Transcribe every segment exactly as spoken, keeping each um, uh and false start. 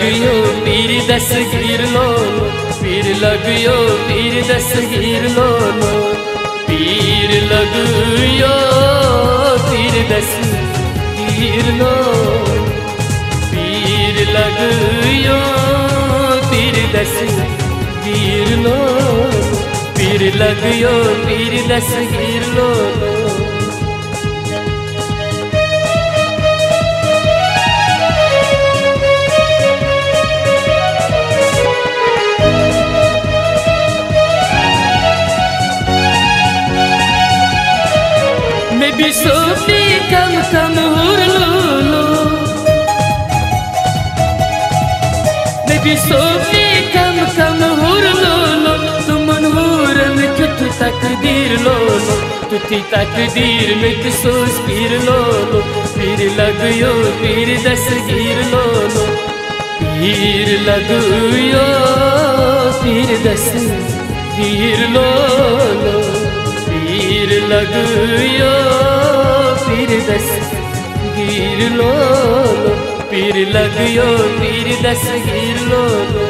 لگیو پیر Dastgir Lulu, پیر لگیو پیر Dastgir Lulu, پیر لگیو پیر Dastgir Lulu, پیر لگیو پیر Dastgir Lulu, پیر لگیو پیر Dastgir Lulu. نبی صوفی کم کم ہور Lulu, نبی صوفی کم کم ہور Lulu, تمن ہورن کیُتھ تقدیر لولو۔ تیُتھُے تقدیٖر مےٚ تہِ سوز پیٖر لولو، پیٖرِ لگیو پیٖرِ دستگیٖر لولو، پیٖر لگیو پیٖرِ دستگیٖر لولو، پیٖر لگیو پیٖرِ دستگیٖر لولو، پیٖر لگیو پیٖرِ دستگیٖر لولو۔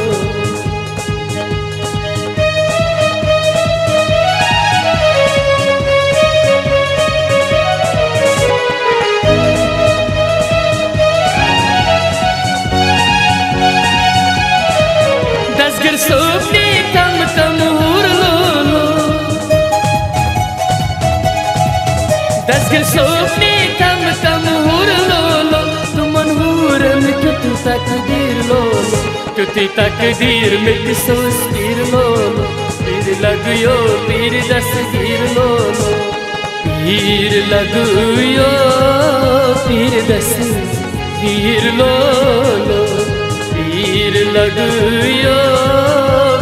دستگیر صوفی کم کم ہور لولو، دستگیر صوفی کم کم ہور لولو، تمن ہورن کیُتھ تقدیٖر لولو۔ تیُتھُے تقدیٖر مےٚ تہِ سوز پیٖر لولو، پیٖر لگیو پیٖر دستگیٖر لولو، پیٖر لگیو پیٖر دستگیٖر لولو، پیٖر لگیو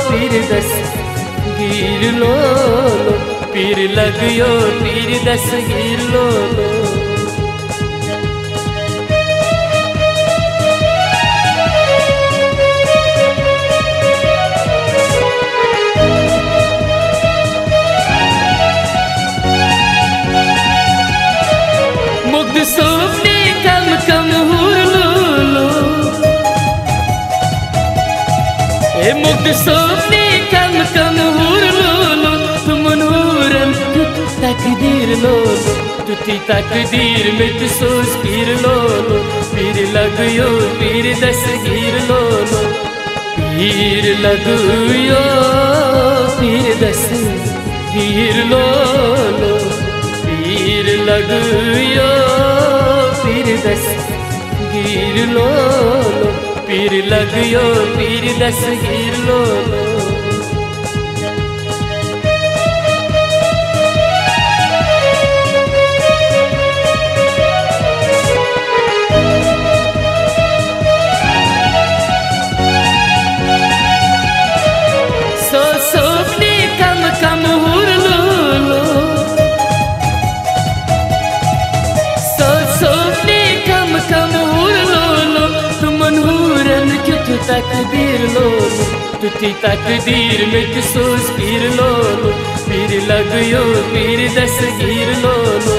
پیٖر دستگیٖر لولو، پیٖر لگیو پیٖر دستگیٖر لولو۔ مُغدٕ صوفی کم کم ہور لولو، اے مُغدٕ صوفی کم کم ہور لولو، تمن ہورن کیُتھ تقدیٖر لولو۔ تیُتھُے تقدیٖر مےٚ تہِ سوز پیٖر لولو، پیٖر لگیو پیٖر دستگیٖر لولو، پیٖر لگیو پیٖر دستگیٖر لولو، پیٖر لگیو پیٖر دستگیٖر لولو، پیٖر لگیو پیٖر دستگیٖر لولو۔ سو صوفی کم کم ہور لولو، سو صوفی کم کم ہور لولو، تمن ہورن کیُتھ تقدیٖر لولو۔ تیُتھُے تقدیٖر مےٚ تہِ سوز پیٖر لولو، پیٖر لگیو پیٖر دستگیٖر لولو،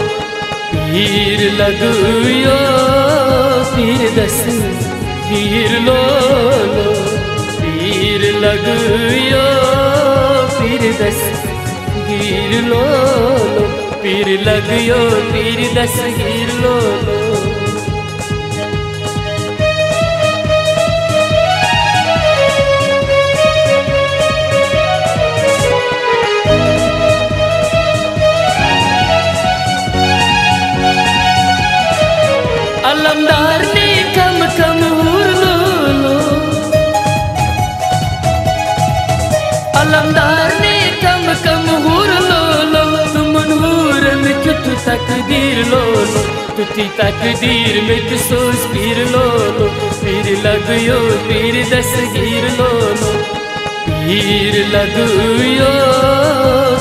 پیٖر لگیو پیٖر دستگیٖر لولو، پیٖر لگیو پیٖر دستگیٖر لولو، پیٖر لگیو پیٖر دستگیٖر لولو۔ علمدار نے کم کم ہور لولو، علمدار نے کم کم ہور لولو، تمن ہورن کیُتھ تقدیٖر لولو۔ تیُتھُے تقدیٖر مےٚ تہِ سوز پیٖر لولو، پیٖر لگیو پیٖر دستگیٖر لولو، پیٖر لگیو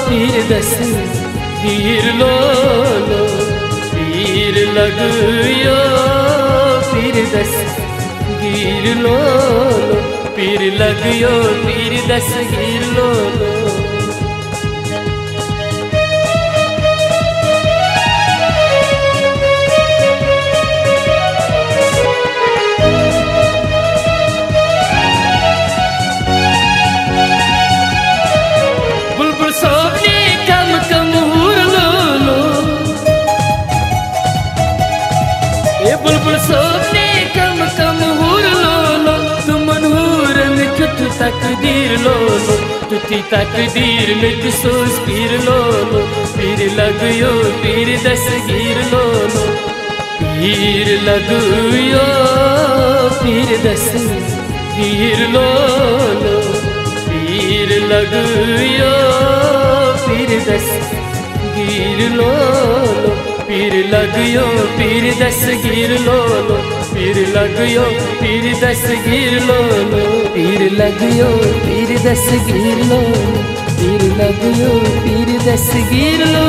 پیٖر دستگیٖر لولو، پیٖر لگیو پیٖر دستگیٖر لولو، پیٖر لگیو پیٖر دستگیٖر لولو۔ تقدیر لولو، تیُتھُے تقدیر مےٚ تہِ سوز پیٖر لولو، پیٖر لگیو پیٖر دستگیٖر لولو، پیٖر لگیو پیٖر دستگیٖر لولو، پیٖر لگیو پیٖر دستگیٖر لولو، پیٖر لگیو پیٖر دستگیٖر لولو، پیٖر لگیو پیٖر دستگیٖر لولو، پیٖر لگیو پیٖر دستگیٖر لولو، پیٖر لگیو پیٖر دستگیٖر لولو۔